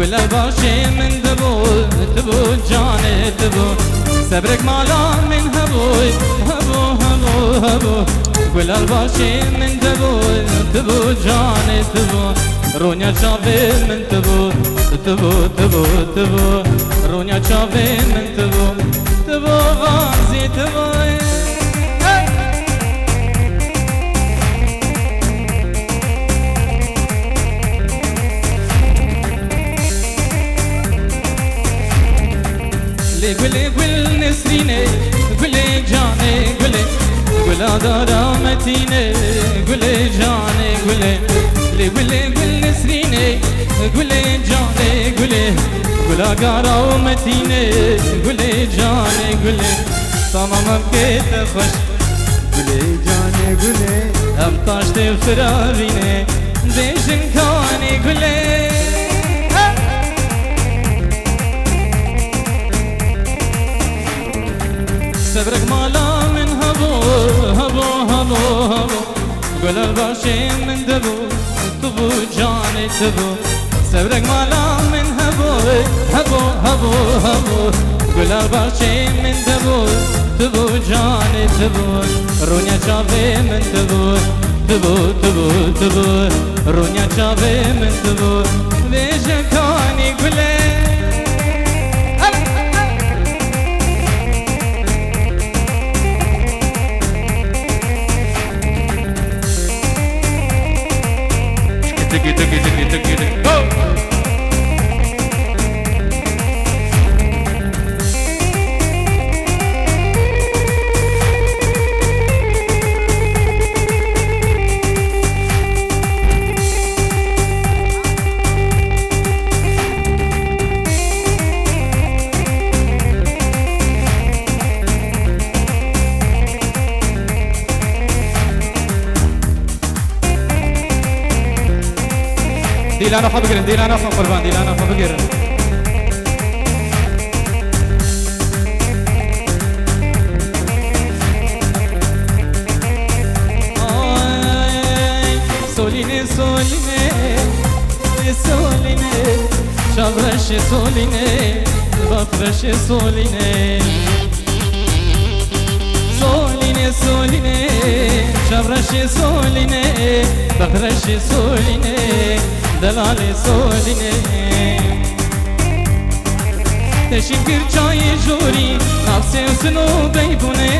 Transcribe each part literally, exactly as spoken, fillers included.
Gule başê min dibû, dibû canê dibû. Sebrek mala min hebû, hebû, hebû, hebû. Gule başê min dibû, dibû canê dibû. Rûnya çavê min dibû, dibû, dibû, dibû. Rûnya çavê min dibû, dibû vazî dibû. Lê gulê gul nesrînê, gulê canê gulê, gula dara metînê, gulê canê gulê. Lê gulê gul nesrînê, gulê canê gulê, gula gara û metînê, gulê canê gulê. Tamam em kê te xweş. Gulê canê gulê. Em taştê firarînê, bêjin kanê gulê. Sebrek mala min hebû, hebû, hebû, hebû. Gulal başê min dibû, tu bû canê tu bû. Sebrek mala min hebû, hebû, hebû, hebû. Gulal başê min dibû, tu bû canê tu bû. Rûnya çavê min tu bû, tu bû, tu bû, tu bû. Rûnya çavê min tu bû. Bêje kanî gulê. Tiki, tiki, tiki, tiki, tiki, tiki. Go! Dîlana xwe bigirin, dîlana xwe qurban, dîlana xwe bigirin. Ay, solîne, solîne, solîne, çavreşê solîne, bafreşê solîne. Solîne, solîne, çavreşê solîne, bexreşê solîne, delalê solîne. Teşîn kir çayê jorî, nav sewsin û beybûnê,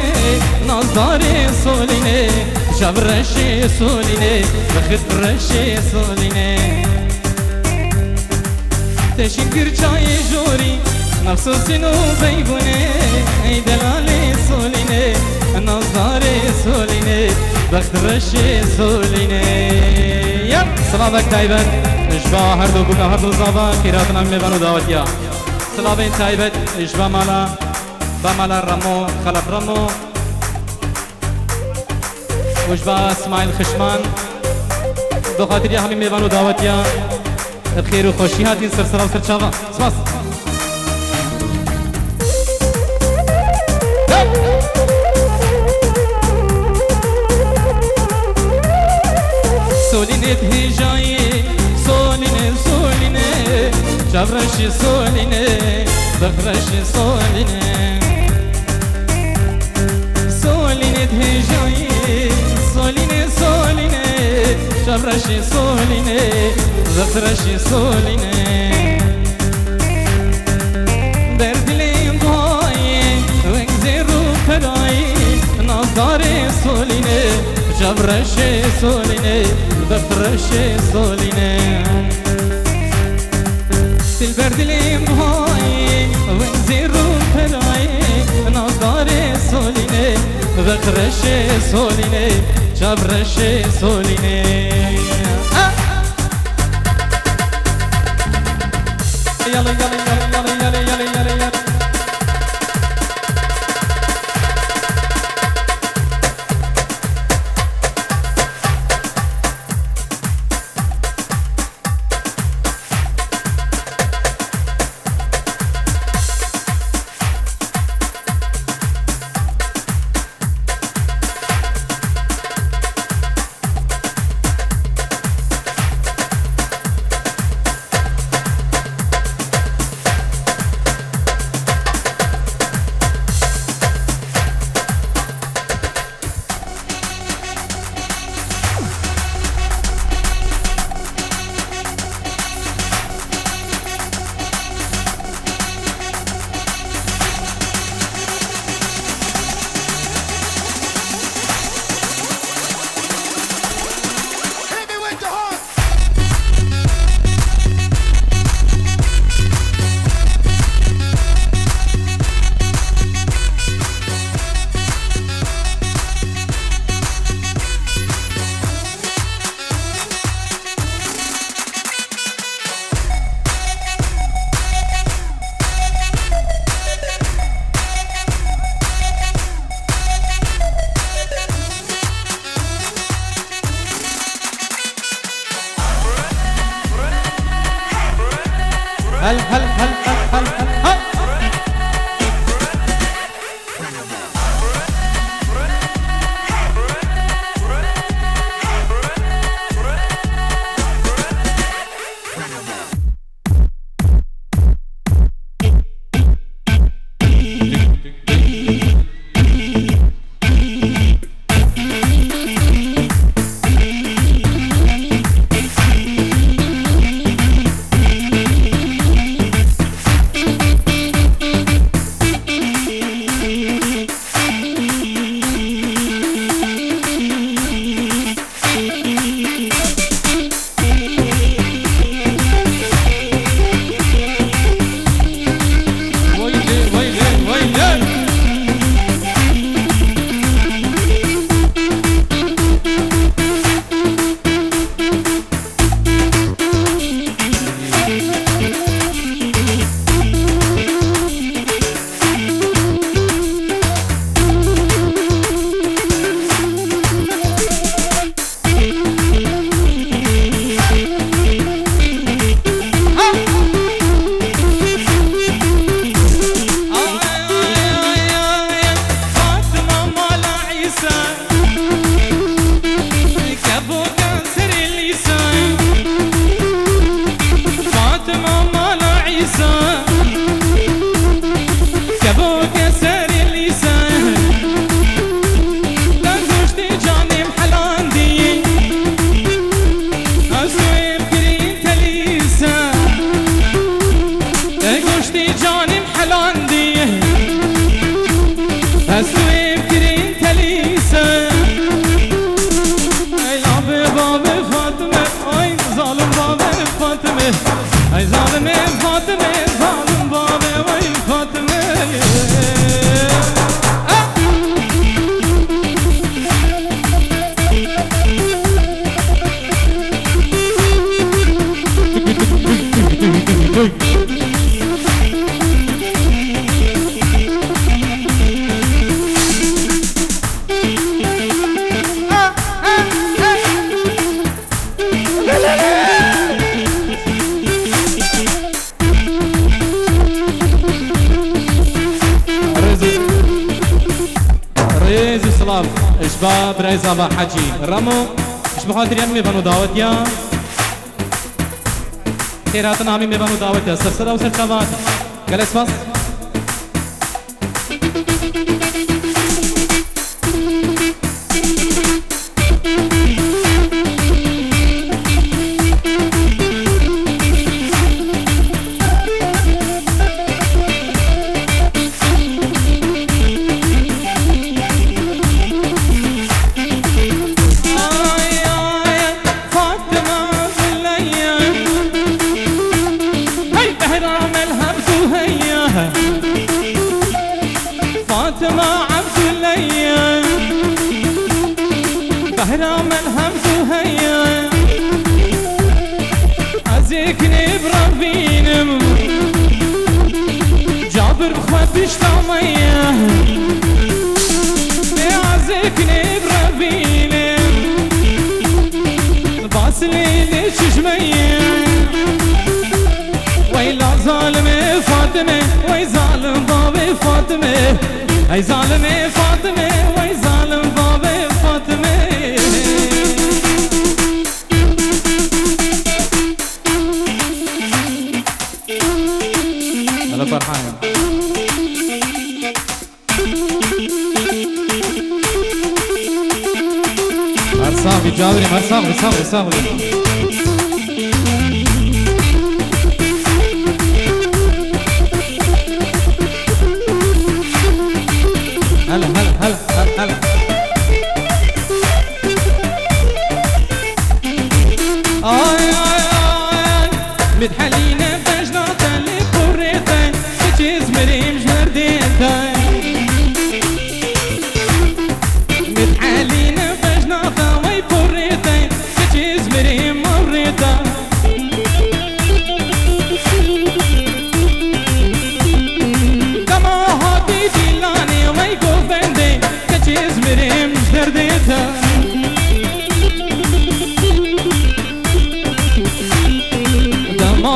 nazdarê solîne, çavreşê solîne, bexreşê solîne. Teşîn kir çayê jorî, nav sewsin û beybûnê, ey delalê solîne, nazdarê solîne, bextreşê solîne. Ya, silavek taybet ji ba her du bûka, her du zava, xîratina mêvan û dawetiya. Silavên taybet ji ba mala, ba mala Remo, Xelef Remo. Û ji ba Smaîl Xişman, bi xatiriya hemî mêvan û dawetiya, bi xêr û xweşî hatîn ser sera û ser çava. Spas. Solînê hêjayê, solîne, solîne, çavreşê solîne, bexreşê solîne. Solîne hêjayê, solîne, solîne, çavreşê solîne, zexreşê solîne. Berdilê bayê, wek zêr û perayê, nazdarê solîne, çavreşê solîne, zexreşê solîne. Dilber dilê bayê, wek zêr û perayê, nazdarê solîne, bexreşê solîne, çavreşê solîne. Ah! Yalê, yalê, yalê. Hel, hel, hel, hel, hel, hel, hel. Fatima mala Îsa, keboke serê Lîsa, te goştê canê min helandî, ez wê kirîn te Lîsa, te goştê canê min helandî, ez wê kirîn te Lîsa. Ey labê bavê Fatime, ay zalim bavê Fatime. Ay zalimê Fatime, zalim bavê, ay Fatime. Rêz û, rêz û silav ji ba birayê zava Hecî Remo, ji bo xatirî hemî mêvan û dawetiya. Xêr hatin hemî mêvan û dawetiya. Sersera û serçavan. Gelek spas. Fatma Abdullah ya. Hey, Behram el Abdu hey ya. Fatma Abdullah ya. Behram el Abdu hey ya. Ez ê kinê bi re bînim. Cabir bi xwe pişta me ye. Ê ez ê kinê bi re bînim. Basilê lê çijme ye. Weyla zalimê Fatime, wey zalim bavê Fatime. Ey zalimê Fatime, wey zalim bavê Fatime. Hela Ferhan. Her sax bî, cawirê, her sax bî, sax bî, sax bî. Hela, hela, hela, hela, hela. Ay, ay, ay, ay. Min helîne bejna te lê porê te, keçê Zmirê min ji derdê te. Min helîne bejna te wey porê te, keçê Zmirê min rê te. Dema hatî dîlanê wey govendê, keçê Zmirê min ji derdê te. Dema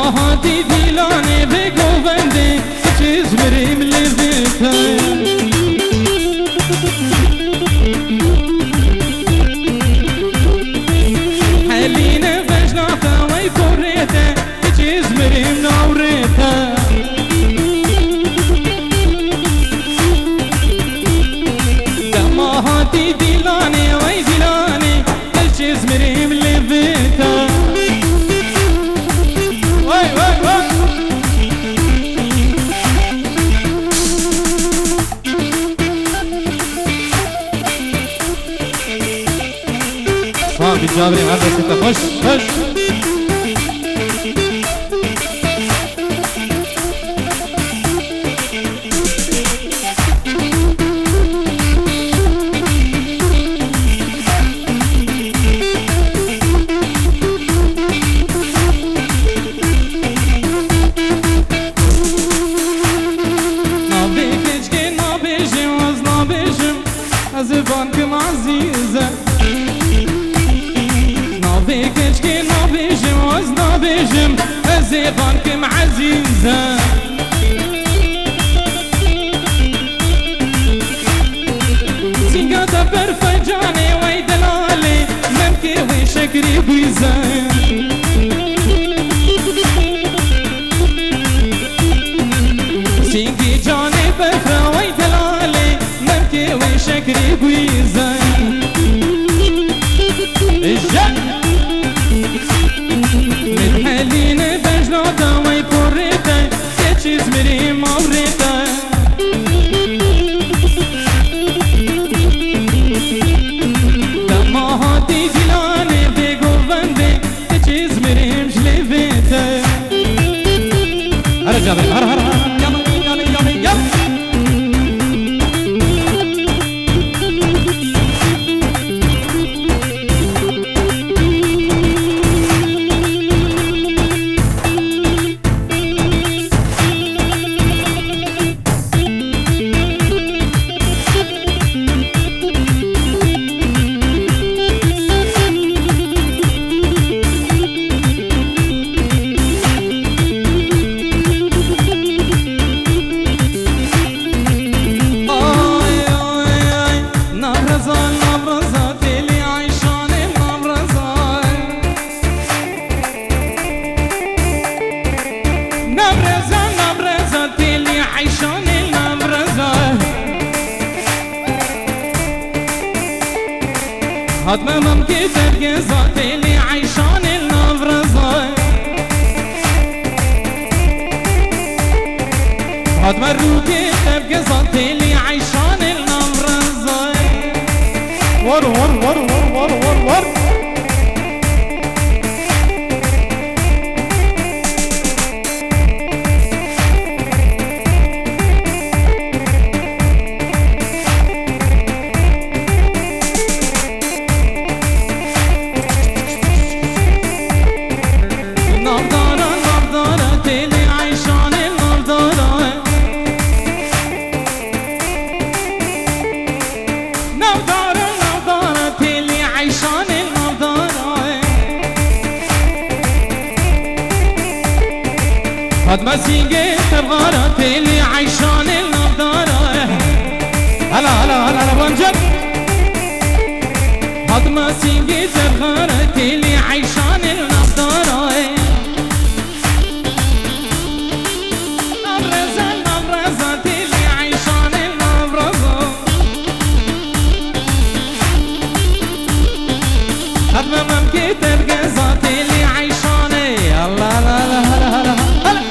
Ha, bir cabirê her destê te xweş, xweş. Navê keçkê nabêjim, ez nabêjim, ez ê bankim ezîz e. Navê keçkê nabêjim, ez nabêjim, ez ê bankim ezîz e. Sînga te berfe canê wey delalê, memkê wê şekrî bûyze. Sîngî canê berfe wey delalê, memkê wê şekrî bûyze. Êje! Min helîne bejna te wey porê te, keçî Îzmîrî mawrê te. Dema hatî dîlanê vê govendê, keçî Îzmîrîm ji lêvê te. Here cabê, here, here, here. Yana, yana, yana, yana. Ay, ay, ay. Navroza, Navroza, têlî Eyşanê Navroza. Navroza, Navroza, têlî Eyşanê Navroza. Hatme memkê tevgeza têlî Eyşanê Navroza. Hatme rûkê tevgeza têlî Eyşanê Navroza. War, war, war, war, war, war, war. Navdara, navdara, têlî Eyşanê navdara. Navdara, navdara, têlî Eyşanê navdara. Fatma Sîngê tevgara, têlî Eyşanê navdara. Hala, hala, hala, hala, bancak. Fatma Sîngê tevgara, têlî Eyşanê navdara. Navroza, Navroza, têlî Eyşanê Navroza. Hatme memkê tevgeza têlî Eyşanê. Allah, Allah, Allah, Allah, Allah, Allah.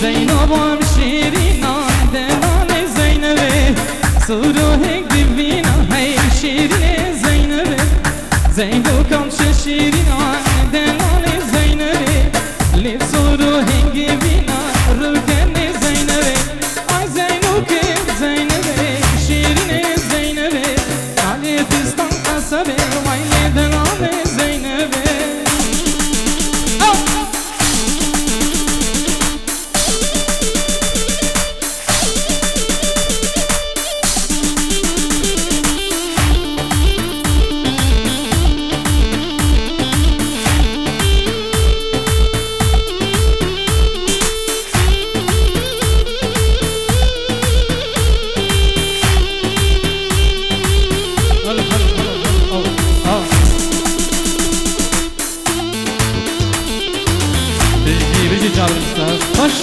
Zeynobam şîrînan delalê Zeynebê, sor û hingivîna hey şîrînê Zeynebê. Zeyno kam çi şîrînan delalê Zeynebê, lê sor û hingivîna rûkenê Zeynebê. Ay Zeyno kim Zeynebê, şîrînê Zeynebê, kalê fistan qesebê, way lê delalê Zeynebê. Oh! Bijî, bijî çavan spas. Baş.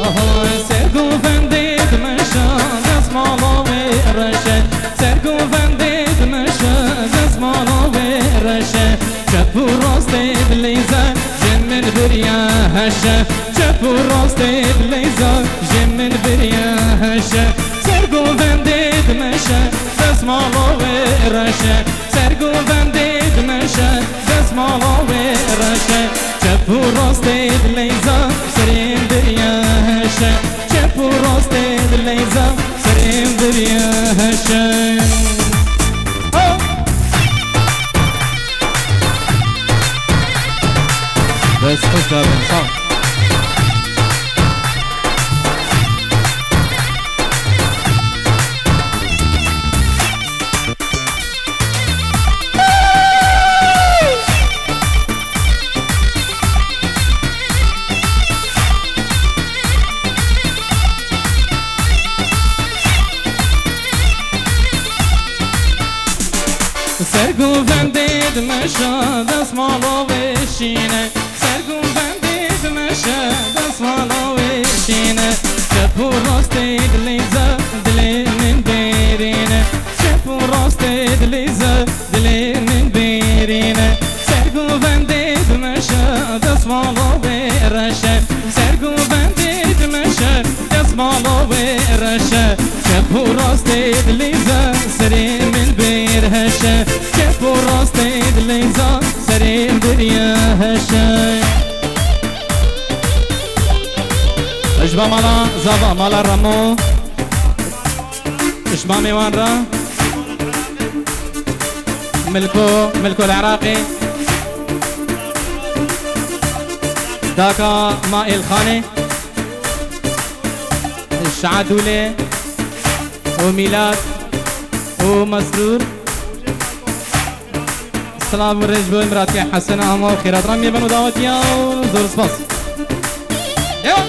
Aha, ser govendê dimeşe, destmala wê reşe. Ser govendê dimeşe, destmala wê reşe. Çep û rastê dileyze, ji min biriye heşe. Çep û rastê dileyze, ji min biriye heşe. Ser govendê dimeşe, destmala wê reşe. Ser govendê dimeşe, destmala wê reşe. Çep û rastê dileyza, serê min biriye heşe. Çep û rastê dileyza, serê min biriye heşe. Oh! Dest xweş dabin, sağ ol. Ser govendê dimeşe, destmala wê şîne. Ser govendê dimeşe, destmala wê şîne. Çep û rastê dileyza, dilê min bêrîne. Çep û rastê dileyza, dilê min bêrîne. Ser govendê dimeşe, destmala wê reşe. Ser govendê dimeşe, destmala wê reşe. Çep û rastê dileyza, serê min bêr heşe. Çep û rastê dileyza, serê min biriye heşe. Ji ba mala Zava, mala Remo. Ji ba mêwan re. Milko, Milko Iraqê. Daka ma Êlxanê. Şadûlê. Û Mîlad. Û Mesrûr. Silav û rêz bo Îmratiye Hesen, ama û xêrat re mî bin û dawetiya û zor spas. Devam.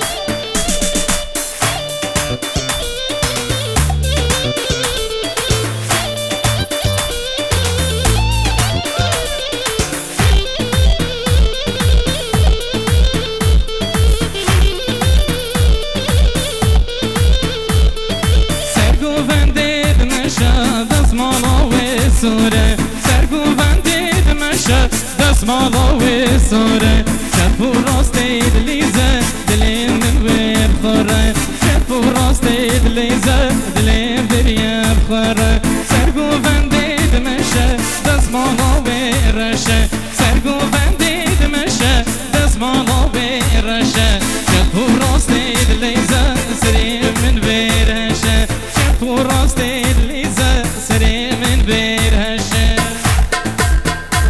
Ser govendê dimeşe, destmala wê sor e. Ser govendê dimeşe, destmala wê sor e. Çep û rastê dileyze, dilê min wê bixwere. Çep û rastê dileyze, dilê biriye bixwere. Ser govendê dimeşe, destmala wê reşe. Ser govendê dimeşe, destmala wê reşe. Çep û rastê dileyze, serê min bêr heşe. Çep û rastê dileyze, serê min bêr heşe.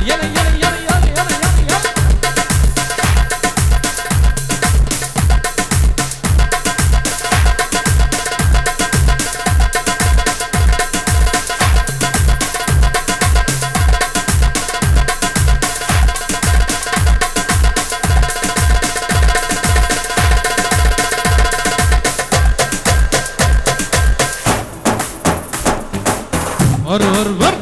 Yele, yele, yele. Hur hur vur.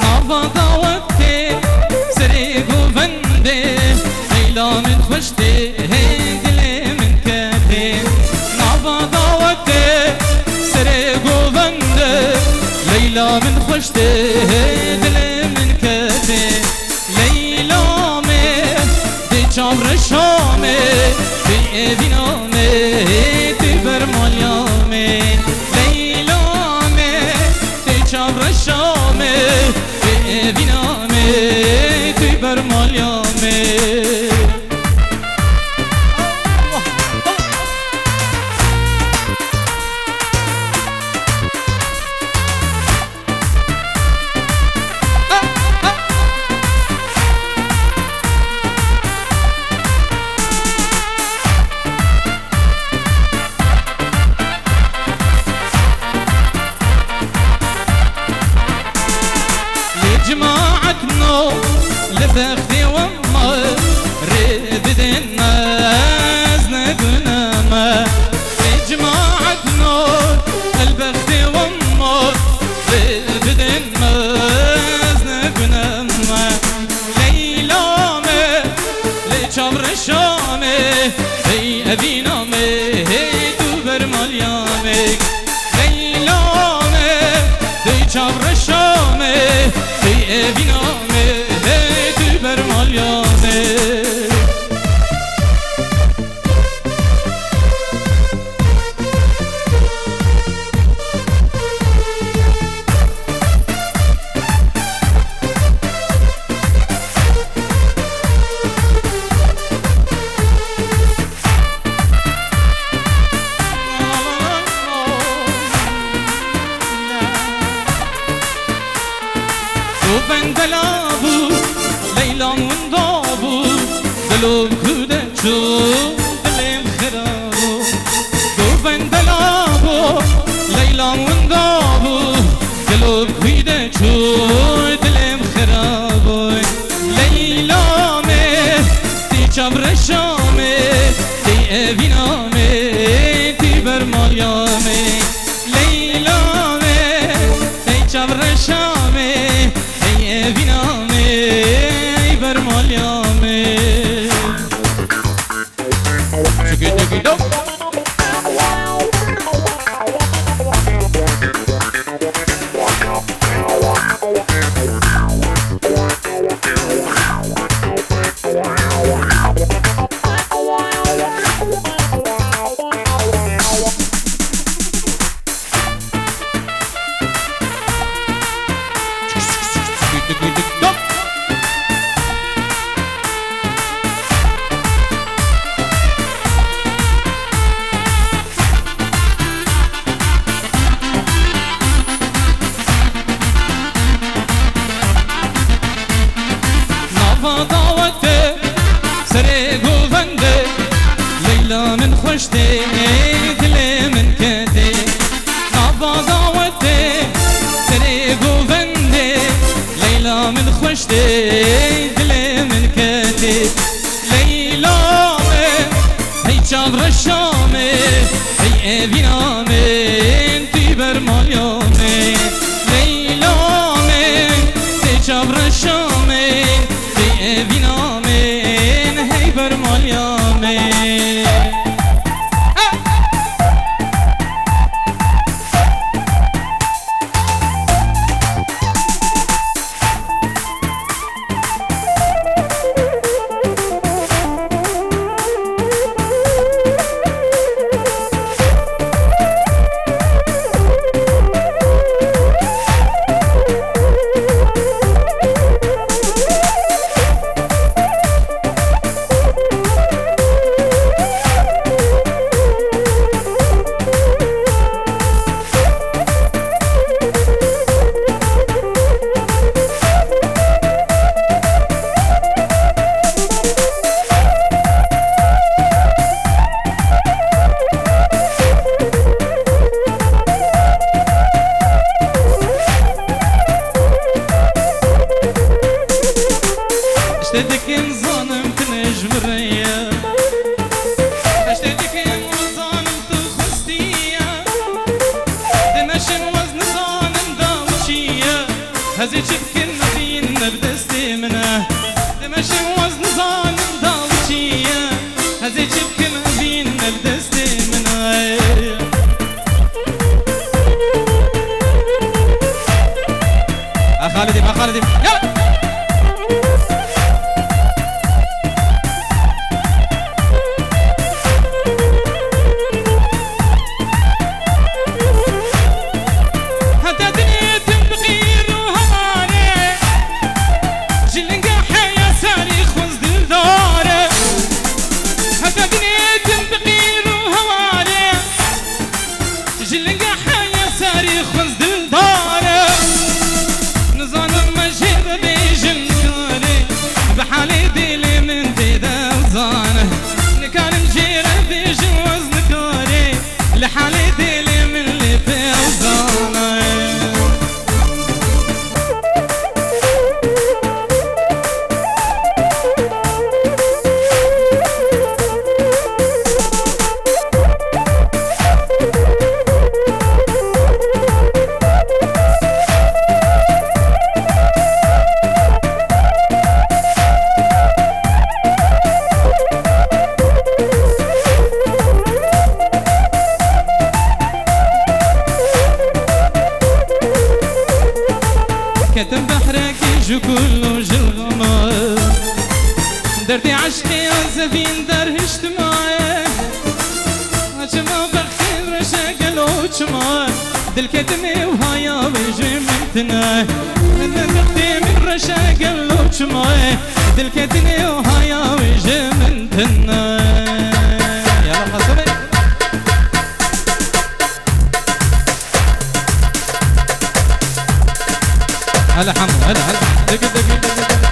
Nava dawetê serê govendê, Leyla min xweş tê, hey dilê min ketê. Nava dawetê serê govendê, Leyla min xweş tê, hey dilê min ketê. Leyla me, dê çavreşa me, dê evîna me, dê bermaliya me. Leyla me, dê çavreşa me, dê evîna me, dê bermaliya me. Lê cemaetno li bextê we ma rê bidin me, ez ne gune me. Lê cemaetno li bextê we ma rê bidin me, ez ne gune me. Leyla me, lê çavreşa me, hey evîna me, hey tu bermaliya me. Leyla me, hey çavreşa me, hey evîna me, hey tu bermaliya me. Govend bela bû, Leyla winda bû, dilo bi ku de çû, dilê min xira bû. Govend bela bû, Leyla winda bû, dilo bi ku de çû, dilê min xira bû. Leyla me, tê çavreşa me, tê evîna me, tê bermaliya me. Leyla me, hey çavreşa me, hey evîna me, hey bermaliya me. Çiki çiki dok. Nava dawetê serê govendê, Leyla min xweş tê, dilê min ketê. Nava dawetê serê govendê, Leyla min xweş tê, dilê min ketê. Leyla me, hey çavreşa me, hey evîna me, tê bermaliya me. Leyla me, tê çavreşa me, tê evîna me, hey bermaliya me. Ez ê çi bikim, evîn ne bi destê min e. Deme şewaz nizanim dal çi ye. Ez ê çi bikim, evîn ne bi destê min e. A Xalidî, a Xalidî. Ya! Heta dinê tim bi qîr û heware, ji linga heya serî xwez dildare. Heta dinê tim bi qîr û heware, ji linga heya serî xwez dildare. Nizanim me jê bibêjim karê, bi halê dêlê min tê de zane. Nikarim jê re bêjim wez nikarê. Li halê dêlê min lê pê zana. Ketim behrekî ji kul û ji xema. Derdê eşqê ez evîn derhiştime. Çima bextê reşe gelo çima. Dilketinê û haya wê ji min tine. Bextê min reşe gelo çima. Dilketinê û haya wê ji min tine. Yala qasabê. Hele hemû, hele, hele. Degil, degil, degil, degil.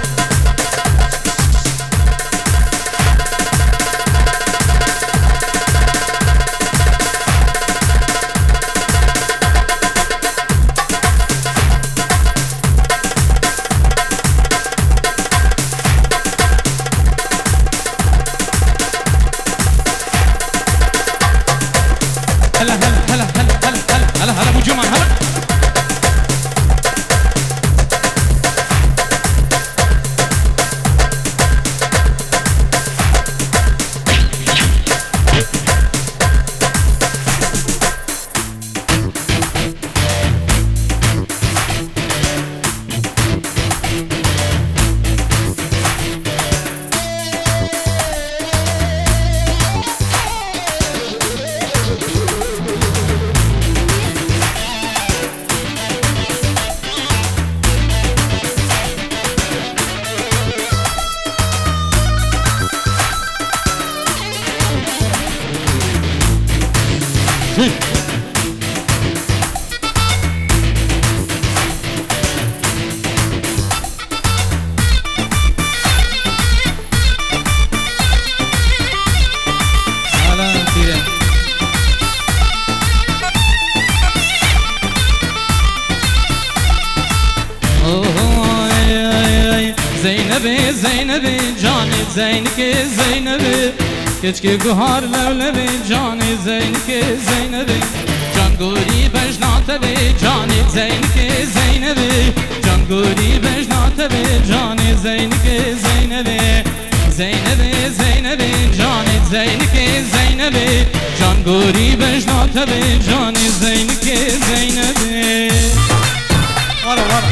Hele, hele, hele, hele, hele, hele, hele, hele, bu cuman, hele. Hala pîre. Oh, ay, ay, ay. Zeynebê, Zeynebê, canê Zeynikê Zeynebê. Keçikê guhar lewlewê, canê Zeynikê Zeynebê. Can gorî bejna te bê, canê Zeynikê Zeynebê. Can gorî bejna te bê, canê Zeynikê Zeynebê. Zeynebê, Zeynebê, canê Zeynikê Zeynebê. Can gorî bejna te bê, canê Zeynikê Zeynebê. Wara, wara.